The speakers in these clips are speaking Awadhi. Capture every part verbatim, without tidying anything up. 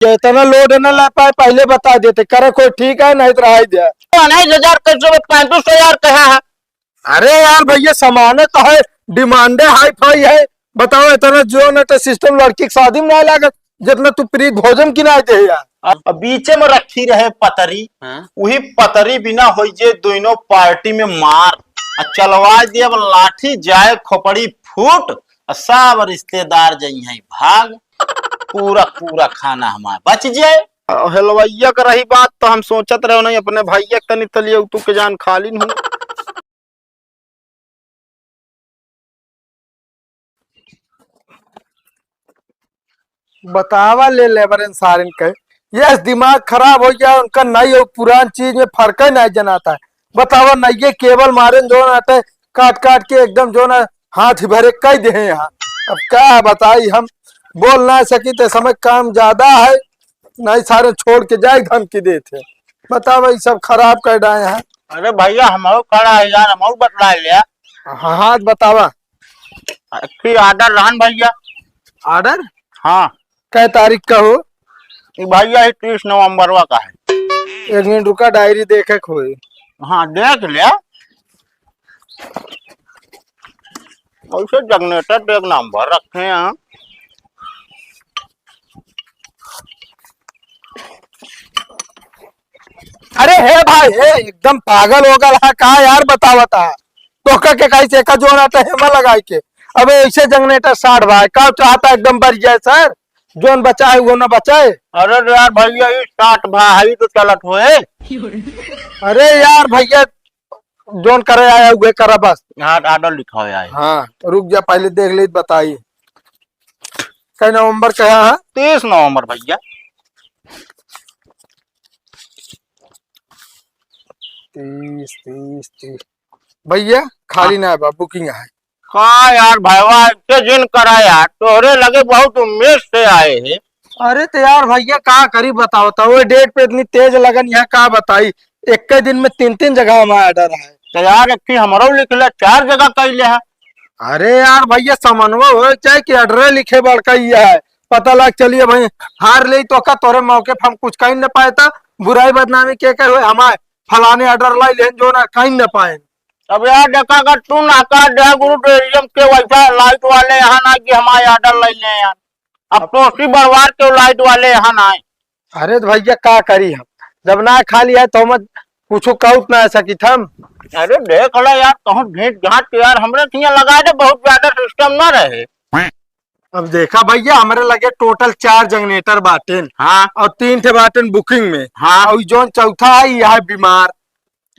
भैया, इतना लोड न ले पाए, पहले बता देते, करे कोई ठीक है, नहीं तो रहाई दे। अढ़ाई हजार कैसे, पैंतीस हजार कहा है। अरे यार भैया, सामाने तो है, डिमांडे हाई फाई है। बताओ, इतना जो न तो सिस्टम लड़की के शादी में ना लागत, जितना तू प्रीत भोजन की ना दे यार। अब, अब बीचे में रखी रहे पतरी, हाँ। वही पतरी बिना होई जे दोनों पार्टी में मार, आ चलवा दे अब लाठी, जाए खोपड़ी फूट, आ सब रिश्तेदार जइहैं भाग, पूरा पूरा खाना हमार बच जाए। आ, हलवैया के रही बात, तो हम सोचत रहे नहीं, अपने भैया के तनी तलिए उतू के जान खाली नहीं। बतावा ले लेबरन सारिन के, ये दिमाग खराब हो गया उनका, नई और पुरान चीज में फर्क ही नहीं जनाता है। बतावा, नइये केबल मारेन जो ना, काट काट के एकदम जो ना, हाथ ही भरे कह दे हैं यहाँ। अब क्या बताई, हम बोल ना सकी, तो समय काम ज्यादा है, नहीं सारे छोड़ के जाए धमकी देते। बतावा, ये सब खराब कर डाए हैं। अरे भैया, हम और खड़ा है यार, हम और बतला लिया। हाँ, हाँ, बतावा। एक ठे ऑर्डर रहन भैया। ऑर्डर? हाँ। कै तारीख का हो? ई भैया, ई तीस नवंबरवा का है। एक मिनट रुका, डायरी देखे के होई। हाँ, देख ले। ऐसे जनरेटर पे एक नंबर रखे हैं। अरे हे भाई, हे, एकदम पागल हो गल हा का यार, बतावता। तोहका के कही से का जोन आता हेमा लगाई के। अबे ऐसे जनरेटर साठ भाई, का चाहता एकदम बढ़ जाए सर, जोन बचाए वो ना बचाए। अरे यार भैया, ई साठ भाई तो चलत होए। अरे यार भैया, जोन करे आया उहे करा बस। हाँ, ऑर्डर लिखाओ यार। हाँ, रुक जा, पहले देख ले, बताई। कै नवंबर का है? तीस नवंबर भैया। तीस, तीस, तीस। भैया, खाली हाँ। ना बा, बुकिंग है। का यार भाईवा, ऐसे जिन करा यार, तोहरे लगे बहुत उम्मीद से आए हैं। अरे तो यार भैया, का करी बताओ, तो वो डेट पे इतनी तेज लगन यहाँ का बताई, एक दिन में तीन तीन जगह हमारा ऑर्डर है। तो यार, एक ठे हमरो लिख ले, चार जगह कैले है। अरे यार भैया, समन्वय हो चाहे कि ऑर्डर लिखे बड़का ही है, पता लग चलिए भाई, हार ले तो का तोरे मौके पे हम कुछ कहीं न पाए, तो बुराई बदनामी के कर हुए हमारे फलाने ऑर्डर लाई लेन जो ना कहीं न पाए। अब यार देखा, अगर तू ना का दे गुरु टेरियम के वैसा लाइट वाले यहाँ ना कि हमारे ऑर्डर लाई ले यार। अब तो उसी बरवार के लाइट वाले यहाँ ना आए। अरे तो भैया का करी हम, जब ना खाली है तो हम कुछ कहूत ना सकित हम। अरे देख ला यार, कहूँ भेंट घाट के यार, हमरे तो यहाँ लगा दे, बहुत ज्यादा सिस्टम ना रहे। अब देखा भैया, हमरे लगे टोटल चार जनरेटर बाटेन। हाँ। और तीन ठे बाटेन बुकिंग में। हाँ। और जौन चौथा है, यह है बीमार।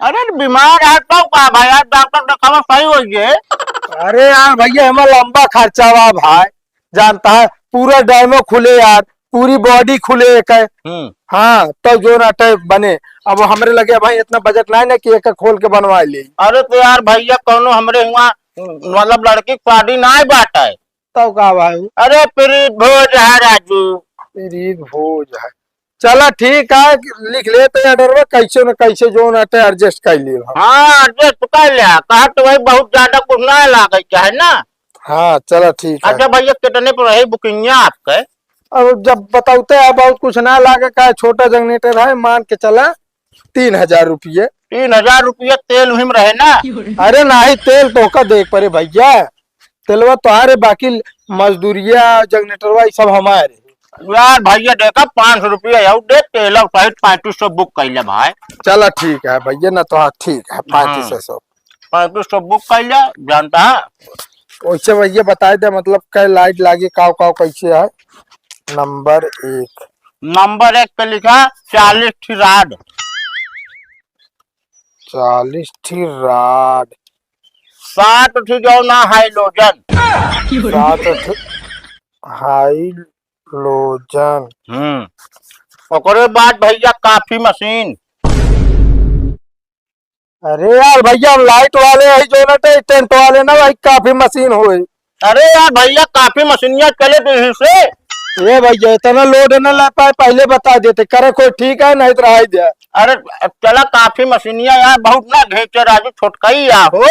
अरे, बीमार है तो का भाई, यार डॉक्टर देखावा, सही हो गए। अरे यार भैया, एमा लंबा खर्चा बा भाई, जानता है, पूरा डैमो खुले यार, पूरी बॉडी खुले एक है। हम्म। हाँ, तो जो ना टाइप बने। अब हमरे लगे भाई इतना बजट ना है ना कि एक खोल के बनवा ले। अरे तो यार भैया, कौनो हमरे हुआ, मतलब, लड़की के शादी ना है बात है। तब का भाई? अरे प्रीत भोज है राजू। प्रीत भोज है। चला ठीक है, लिख लेते हैं ऑर्डर में, कैसे न कैसे जो ना ते एडजस्ट कर लियो हम। हाँ, एडजस्ट कर लिया। कहा तो भाई बहुत ज्यादा कुछ ना लागे के है ना। हाँ, चला ठीक है। अच्छा भैया, कितने पर रही बुकिंग आपके? अब जब बताते हैं बहुत कुछ ना लागे का, छोटा जनरेटर है, मान के चला तीन हजार रुपये। तीन हजार रुपये तेल उही में रहे ना? अरे नाही, तेल तो का देख परे भैया, तेलवा तोहारे, बाकी मजदूरिया, जनरेटरवा, ई सब हमारे। यार भैया देखा, पाँच सौ रुपया और दे, तेल और सहित पैंतीस सौ बुक कर ले भाई। चला ठीक है भैया, ना तो हाँ ठीक है, हाँ। पैंतीस सौ। पैंतीस सौ बुक कर ले, जानता है। वैसे भैया बताए दे, मतलब, कै लाइट लागे, काव काव कैसे है? नंबर एक। नंबर एक पे लिखा चालीस ठी राड। चालीस ठी राड। सात ठी जो ना हाइलोजन। सात ठी हाइलोजन। हम्म। ओकरे बाद भैया काफी मशीन। अरे यार भैया, हम लाइट वाले ही जो ना टे, टेंट वाले ना भाई, काफी मशीन होए। अरे यार भैया, काफी मशीनिया चले तो यहीं से। ए भैया, इतना लोड न ला पाए, पहले बता देते, करे कोई ठीक है, नहीं तो रहाई दे। अरे चला, काफी मशीनिया यार, बहुत ना घींचे राजू, छोटका ही या हो।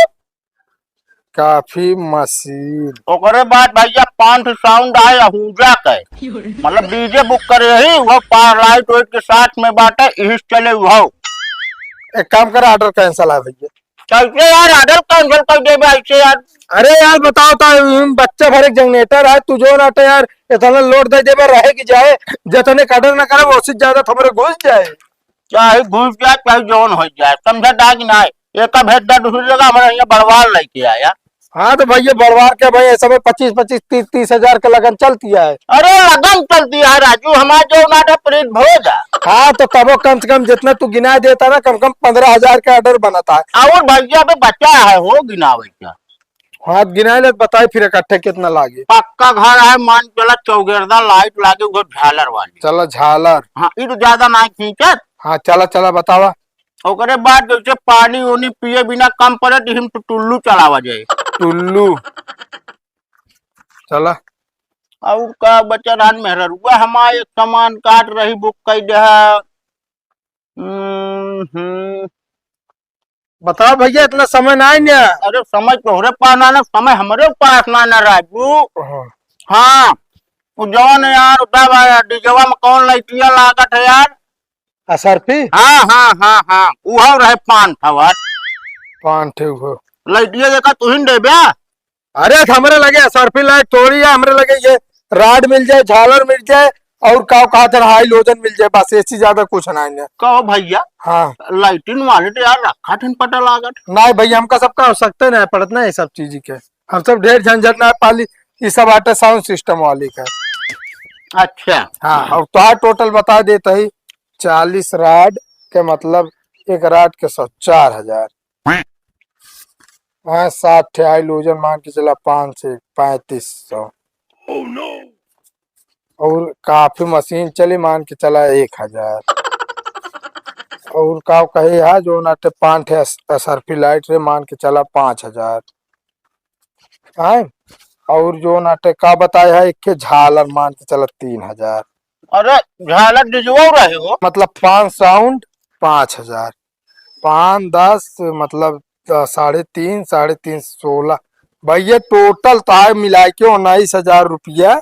काफी मशीन। ओकरे बाद भैया पाँच साउंड आए अहूजा के, मतलब डीजे बुक करे ही, वो पार लाइट वाइट के साथ में बाटे, इही से चले उहो। एक काम कर, ऑर्डर कैंसिल है भैया। कैसे यार, ऑर्डर कैंसिल कर देबे ऐसे यार? अरे यार, बताओ तो, हम बच्चा भर एक जनरेटर है, तू जो ना तो यार इतना लोड दे देबे, रहे कि जाए, जितने का ऑर्डर ना करे, उससे ज्यादा तो हमरे घुस जाए। चाहे घुस जाए, चाहे जौन हो जाए, समझा था कि ना? एका भेज दा दूसरी जगह, हमारे यहाँ बड़वार लेके आया। हाँ तो भैया, बड़वार के भाई, ऐसा में पच्चीस पच्चीस, तीस तीस हजार का लगन चलती है। अरे लगन चलती है राजू, हमारे जो ना था प्रीत भोज है। हाँ तो तबो कम से कम जितना तू गिना देता ना, कम से कम पन्द्रह हजार का ऑर्डर बनता है। और भैया भी बचा है हो गिनावे का। हाँ, गिनाए ले बताए फिर इकट्ठे कितना लागे। पक्का घर है, मान चला चौगिरदा लाइट लागे, वो झालर वाली। चला झालर। हाँ, ई तो ज्यादा ना खींचत। हाँ, चला, चला, बतावा। ओकरे बाद जैसे पानी उनी पिए बिना कम पड़े, तो हम तो टुल्लू चलावा जाए। टुल्लू। चला। और का बचा रहन मेहररुआ, हमार एक सामान काट रही, बुक कई दे है। हम्म, हम्म। बताओ भैया, इतना समय ना है ना। अरे समय तोहरे पास ना, ना समय हमरे पास ना, ना राजू। हाँ। हाँ, वो जौन यार, उधर डीजवा में कौन लाइटिया लागत है यार? असरफी? हाँ, हाँ, हाँ, हाँ, उहो रहे पाँच ठो यार। पाँच ठे उहो। लाइटिया देखा तू ही देबे। अरे, हमरे लगे असरफी लाइट थोड़ी है, हमरे लगे ये राड मिल जाए, झालर मिल जाए, और का कहत है, हाइलोजन मिल जाए, बस, ऐसी ज्यादा कुछ ना है। कहो भैया, हाँ। लाइटिन वाले तो यार रखा ठिन पटा लागत। नहीं भैया, हमका सबका आवश्यकता नहीं पड़त ना ये सब चीज के, हम सब ढेर झंझट ना पाली, ये सब आटे साउंड सिस्टम वाली का। अच्छा। हाँ, और तो टोटल बता देते ही, चालीस राड के, मतलब एक राड के सौ, चार हजार। हाँ, सात ठे हाइलोजन मान के चला, पाँच से पैंतीस सौ। और काफी मशीन चली, मान के चला एक हजार। और का कहे है, जो ना टे पाँच ठे अस-, असरफी लाइट रे, मान के चला पाँच हजार। आए, और जो ना टे का बताए है, एक ठे झालर मान के चला तीन हजार। अरे, झालर डिजवाऊ रहे हो? मतलब पाँच साउंड, पाँच हजार। पाँच, दस, मतलब, अ, साढ़े तीन, साढ़े तीन, सोलह। भैया, टोटल तार मिला के उन्नीस हजार रुपया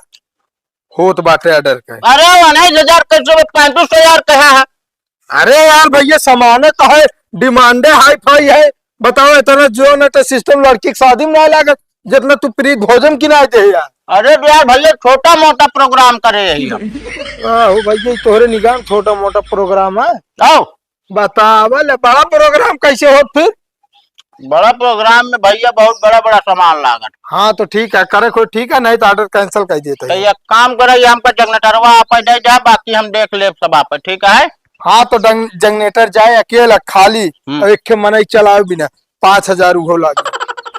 होत बाटे ऑर्डर के। अरे, उन्नीस हजार कैसे, पैंतीस हजार कहा है? अरे यार भैया, सामाने तो है, डिमांडे हाई फाई है। बताओ, इतना जो ना तो सिस्टम लड़की की शादी में ना लागत, जितना तू प्रीत भोजन की ना दे यार। अरे तो यार भैया, छोटा मोटा प्रोग्राम करे यही हम। आहो भैया, तोहरे निगाह में छोटा मोटा प्रोग्राम है। आओ। बतावा ले, बड़ा प्रोग्राम कैसे होत फिर? बड़ा प्रोग्राम में भैया बहुत बड़ा बड़ा सामान लागत। हाँ तो ठीक है, करे कोई ठीक है, नहीं तो ऑर्डर कैंसिल कर देते तो हैं। एक काम करे, ये हमका जनरेटरवा आपे दे दे, बाकी हम देख लेब सब आपे, ठीक है? हाँ तो डं-, जनरेटर जाए अकेला खाली, हम्म। और एक ठे मनई चलावे बिना पाँच हजार उहो लागे।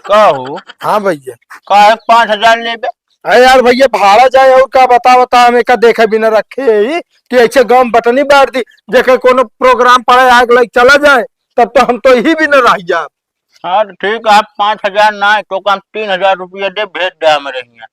का हो? हाँ भैया। काहे पाँच हजार लेबे? अरे यार भैया, भाड़ा जाए और का, बता बता, हम एका देखे बिना रखे ही कि ऐसे गाँव में बटनी बार दी, जेकर कोनो प्रोग्राम पड़े, आग लग चला जाए, तब तो हम तो यही बिना रह जाब। हाँ, तो ठीक है, आप पाँच हजार ना, तो हम तीन हजार रुपया दे, भेज दे हमरे हियाँ।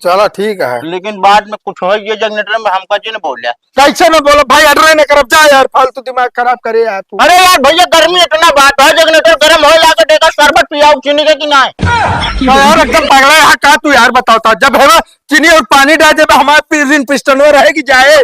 चला, ठीक है। लेकिन बाद में कुछ हो ये जनरेटर में हमका जी ने बोले। कैसे न बोलो भाई, ऑर्डर न करब, जा यार, फालतू दिमाग खराब करे यार तू। अरे यार भैया, गर्मी इतना बात है, जनरेटर गरम होए लागे, देखा शरबत पियाओ चीनी के कि नाय? तो यार एकदम पगला है का तू यार, बताओ तो, जब है ना चीनी और पानी डाल देबे, हमारे पी-, रिन पिस्टन में रहेगी जाए।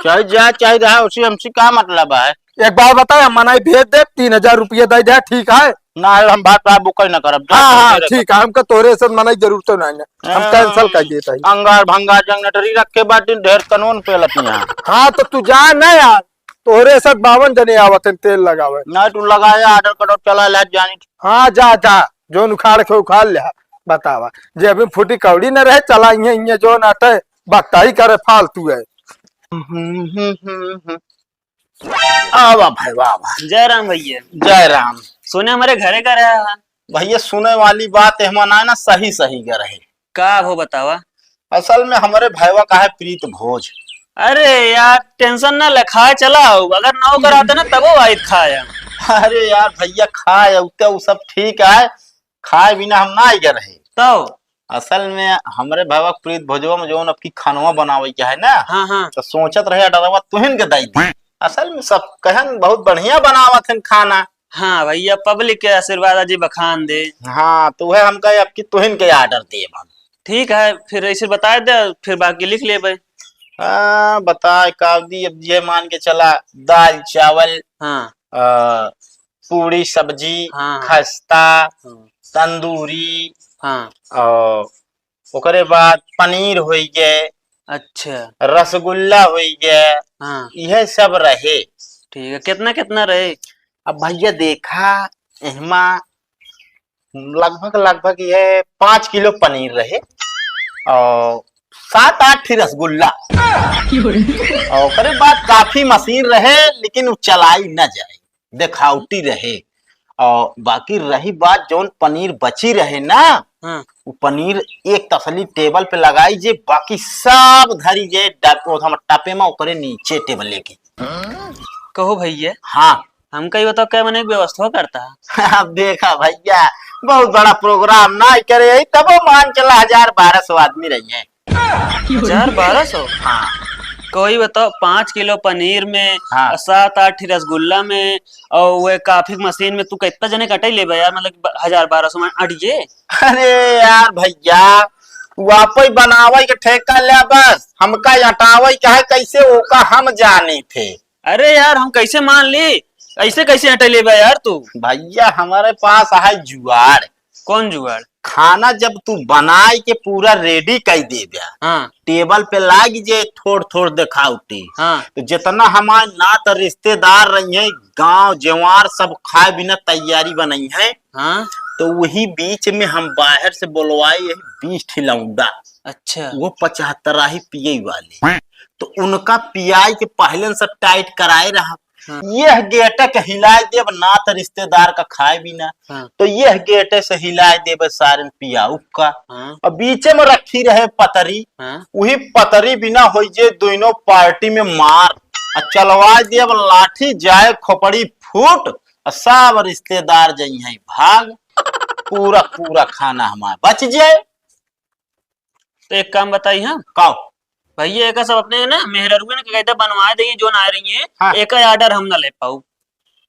चाहे जा, चाहे रहा, उसी हमसे का मतलब है? एक बार बताए, हम मनाई भेज दे, तीन हजार रुपये दे दे, ठीक है? ना, हम बात, बात बुक ही ना करब, जा हाँ, हाँ, ठीक है, हमका तोहरे से मनाई जरूरत तो नहीं है, हम हाँ, कैंसिल कर देता है। अंगार भंगार जनरेटरी रखे बाटी, ढेर कानून पेलत यहाँ। हाँ, तो तू जा ना यार, तोहरे साथ बावन जने आवत हैं तेल लगावे। ना, तू लगाया, ऑर्डर करो, चला ले जानी। हाँ, जा, जा, जोन उखाड़ के उखाड़ ले, बतावा, जेब में फूटी कौड़ी न रहे, चला इहे, इहे जोन आटे, बकताई करे, फालतू है। हम्म, हम्म, हम्म, हम्म। आ वाह भाई, वाह, वाह। जय राम भैया। जय राम। सुने हमारे घरे का रहा है। भैया, सुने वाली बात एहमा ना, ना सही सही का रहे। का हो बतावा? असल में हमरे भैवा का है प्रीत भोज। अरे यार, टेंशन ना ले, खाए चला हो, अगर नौ कराते ना तबो आइत खाए। अरे यार भैया, खाए उते उ सब ठीक है, खाए बिना हम ना आइगे रहे। तो असल में हमरे भैवा प्रीत भोजवा में जौन अब की खानवा बनावे के है ना, हाँ, हाँ। तो सोचत रहे ऑर्डरवा तुहिन के दई दी। असल में सब कहन बहुत बढ़िया बनावत हन खाना। हाँ भइया, public के आशीर्वाद अजी बखान दे। हाँ, तो वह हमका अब की तुहिन के order देब हम। ठीक है, फिर ऐसे बताइ दे, फिर बाकी लिख लेबे। हाँ, बताए का दी, अब ये मान के चला, दाल चावल, हाँ। अ, पूड़ी सब्जी, हाँ। खस्ता, हाँ। तंदूरी, हाँ। और ओकरे बाद पनीर होई गए, अच्छा। रसगुल्ला होई गए, हाँ। यह सब रहे। ठीक है, कितना कितना रहे? अब भइया देखा, एहमा लगभग, लगभग यह पाँच किलो पनीर रहे और सात आठ ठे रसगुल्ला। और ओकरे बाद काफी मशीन रहे, लेकिन उ चलाई न जाए, देखावटी रहे। और बाकी रही बात, जौन पनीर बची रहे ना, हाँ। उ पनीर एक तसली टेबल पे लगाई जे, बाकी सब धरी जे डब-, ओ हम टपे में ओकरे नीचे टेबले के। कहो भइया। हाँ। हमका ई बताओ, कै मने के व्यवस्था करता? अब देखा भइया, बहुत बड़ा program ना करे, यही तबो मान चला हजार बारह सौ आदमी रही है। हजार बारह सौ? हाँ। कोई बताओ, पाँच किलो पनीर में, हाँ। सात आठ ठे रसगुल्ला में, और वह काफी मशीन में तू कितना जने कटे लेबे यार, मतलब ब-, हजार बारह सौ में अटिए? अरे यार भइया, तू आपे बनावे के ठेका ले बस, हमका अटावे के है कैसे, ओका हम जानी थे। अरे यार, हम कैसे मान ली? ऐसे कैसे अटैले बा यार तू? भइया, हमरे पास है जुगाड़। कौन जुगाड़? खाना जब तू बनाए के पूरा ready कर देबे, हाँ। टेबल पे लाग जे थोड़ थोड़ देखावटी, हाँ। तो जितना हमारे नात रिश्तेदार रही हैं, गांव जवार सब खाए बिना तैयारी बनई है, हाँ। तो वही बीच में हम बाहर से बोलवाए है बीस ठे लौंडा। अच्छा। वो पचहत्तराही पिए वाले। तो उनका पियाई के पहले से tight कराए रहा। हाँ। यह गेट के हिलाए देब, नात रिश्तेदार का खाए बिना। हाँ। तो यह गेट से हिलाए देब सारन पियाऊ का। हाँ। और बीचे में रखी रहे पतरी। हाँ। वही पतरी बिना होई जे दोनों पार्टी में मार। और चलवाए देब लाठी जाए खोपड़ी फूट। और सब रिश्तेदार जइहैं भाग। पूरा, पूरा खाना हमार बच जाए। तो एक काम बताई हम। का? भइया, एका सब अपने ना मेहररुए ने कहते बनवाए देइए, जो ना आ रही है, हाँ। एका order हम ना ले पाऊ।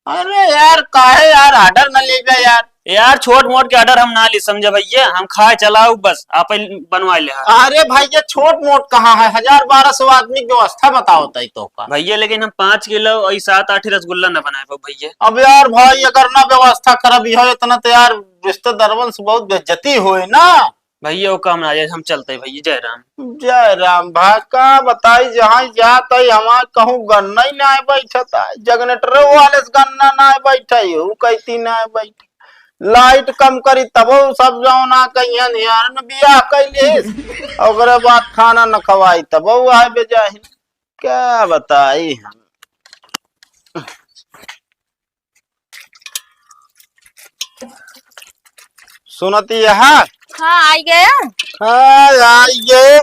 अरे यार, काहे यार order ना लेबे यार? यार, छोट मोट के order हम ना ली, समझे भइया, हम खाए चलाऊ बस, आप ही बनवाए ले। अरे भइया, छोट मोट कहाँ है, हजार बारह सौ आदमी की व्यवस्था बताओ तई तो का। भइया, लेकिन हम पाँच किलो और सात आठ रसगुल्ला ना बनाए पाऊ भइया। अब यार भाई, अगर ना व्यवस्था करब, यह इतना तो यार रिश्तेदारवन से बहुत बेइज्जती होए ना। भइया, वो काम ना, आज हम चलते हैं भइया, जय राम। जय राम भाई, का बताई, जहाँ जात है हमार कहूँ गन्ना ही ना बैठत है, जनरेटर वाले से गन्ना ना बैठे, वो कहती ना बैठे, लाइट कम करी तबो सब जौन आ कहियन यार न बियाह कैलिस, ओकरे बाद खाना न खवाई तबो आए बेजाहिन, का बताई हम। सुनती है? हाँ, आई गया। हाँ, आई गए।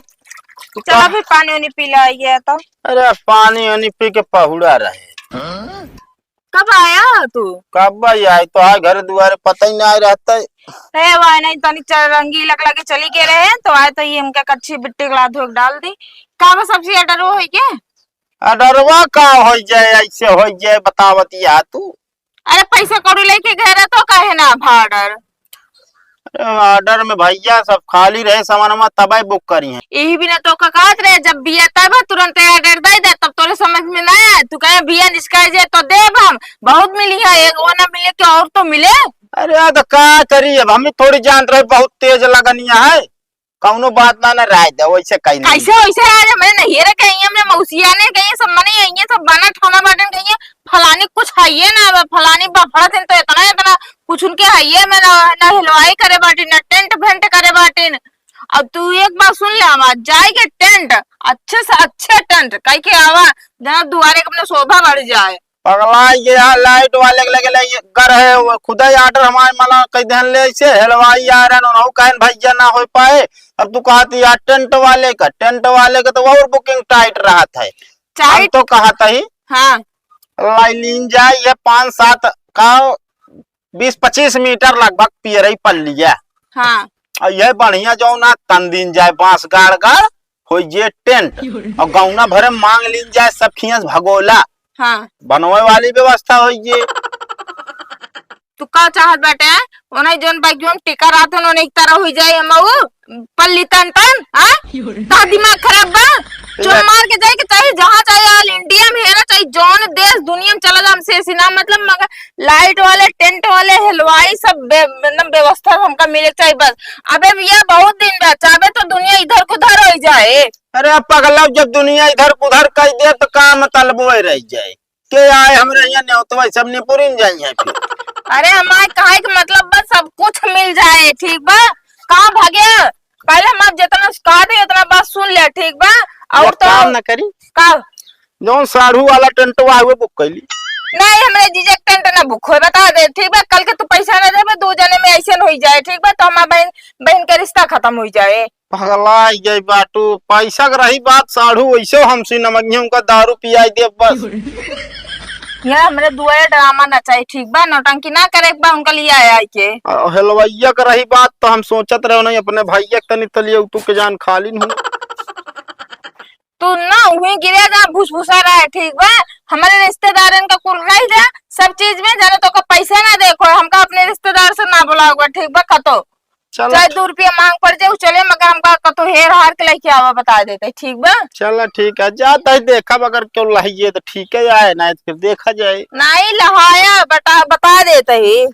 चला, फिर पानी वानी पी ला, आई गया तो। अरे, पानी वानी पी के पहुड़ा रहे। कब आया तू? कब आई? तो आ घर दुआरे पता ही ना रहता है। हे, वह नहीं, तनी चरंगी लग लगे चली गए रहे, तो आए तो ये हमके कच्ची बिट्टी गला धोक डाल दी। का बस सब्जी order वो है क्या? Orderवा का होइ जाए, ऐसे होइ जाए, बतावत या तू। अरे, पैसा कौड़ी लेके गए रहे तो काहे ना भा order? अरे, order में भइया सब खाली रहे सामानमा, तबै book करी हैं। यही बिना तो का कहत रहे, जब बिया तब तुरंत order दे दे, तब तोरे समझ में ना आए। तू कहे बिया निष्काय जे तो देब हम, बहुत मिली है, एक वो ना मिले कि और तो मिले। अरे, तो का करी, अब हम ही थोड़ी जानत रहे, बहुत तेज लगनिया है। कौनो बात ना, ना राय दे, वैसे कहीं नहीं। कैसे वैसे? अरे, मैं नहीं रे कहीं, हमरे मौसिया ने कहीं, सब मने यही सब बना ठोना बाटन कहीं, फलानी कुछ हइये ना बा, फलानी बफड़ा दिन तो इतना, इतना कुछ उनके हइये में ना, ना हलवाई करे बाटिन, ना टेंट भेंट करे बाटिन। अब तू एक बात सुन ले हमार, जाए के टेंट, अच्छे से अच्छे टेंट, कह के आवा, जना दुआरे के अपने शोभा बढ़ जाए। पगला ये यहाँ लाइट वाले के लगे लगे कर है, वो खुदा ही order हमारे मना कह देन ले से हलवाई आ रहे हैं, उन्हों कहन भैया ना हो पाए। अब तू कहती यार टेंट वाले का, टेंट वाले का तो और booking tight रहत है। हम tight? तो कहत ही, हाँ। लाई लीन जाए ये पाँच सात का बीस पच्चीस मीटर लगभग पियरई पल्लिया। हाँ। और यह बढ़िया जौन ना तन दीन जाए बांस गाड़ गाड़, होइ जे टेंट। और गौना भरे मांग लीन जाए सब खियस भगोला। हाँ। बनवे वाली व्यवस्था होइ जे। तू का चाहत बाटे? ओने जौन बा, जौन टिका रहत हन, ओने एक तरह हुई जाए, हम ऊ पल्ली तन तन, हाँ? का दिमाग खराब बा? चुप मार के जाए के चाही, जहाँ चाहे, all India में हेरा चाही, जौन देश दुनिया में चला जा, हमसे ऐसी ना मतलब, मगर light वाले, tent वाले, हलवाई सब बे-, मतलब व्यवस्था हमका मिले के चाही बस। अबे भैया, बहुत दिन बा, चाहबे तो दुनिया इधर उधर हो जाए। अरे पगला, जब दुनिया इधर उधर कह दे तो का मतलब वो रह जाए? के आए हमरे यहाँ नेवतवा, सब निपुरिन जाई है फिर। अरे हमारे कहे के मतलब बस सब कुछ मिल जाए, ठीक बा? कहाँ भागे? पहले हम आप जितना कहा थे उतना बात सुन ले, ठीक बा? और एक तो काम न करी, का? जौन साढ़ू वाला टेंटवा हुए बुक कैली। नहीं, हमरे जीजे के टेंट ना बुक होए, बता दे, ठीक बा? कल के तू पैसा ना देबे, दो जने में ऐसे न होई जाए, ठीक बा? तो हमार बहन, बहन के रिश्ता खत्म होई जाए। पगला गई बाटू, पैसा के रही बात, साढ़ू वैसे हमसे नमक उनका दारू पियाई दे बस। ये हमरे दुआरे ड्रामा ना चाहिए, ठीक बा? नौटंकी ना करे के बा उनका लिए आए, आए के। आ, हलवैया के रही बात तो हम सोचत रहे नहीं, अपने भैया के तनी तलिए उतू के जान खाली नहीं। तू ना वहीं गिरे जा, भूसभूसा रहे, ठीक बा? हमारे रिश्तेदारन का कुल रह जा, सब चीज में जाने तो का पैसा ना देखो, हमका अपने रिश्तेदार से ना बुलाओगे, ठीक बा? कतो चला। चाहे दो रुपया मांग पड़ जाए, चले, मगर हमका कतो हेर हार के लेके आवा, बता देते, ठीक बा? चला ठीक है, जाता ही देखब, अगर क्यों लहिए तो ठीक है, आए ना तो फिर देखा जाए। नहीं लहाया, बता, बता देते ही।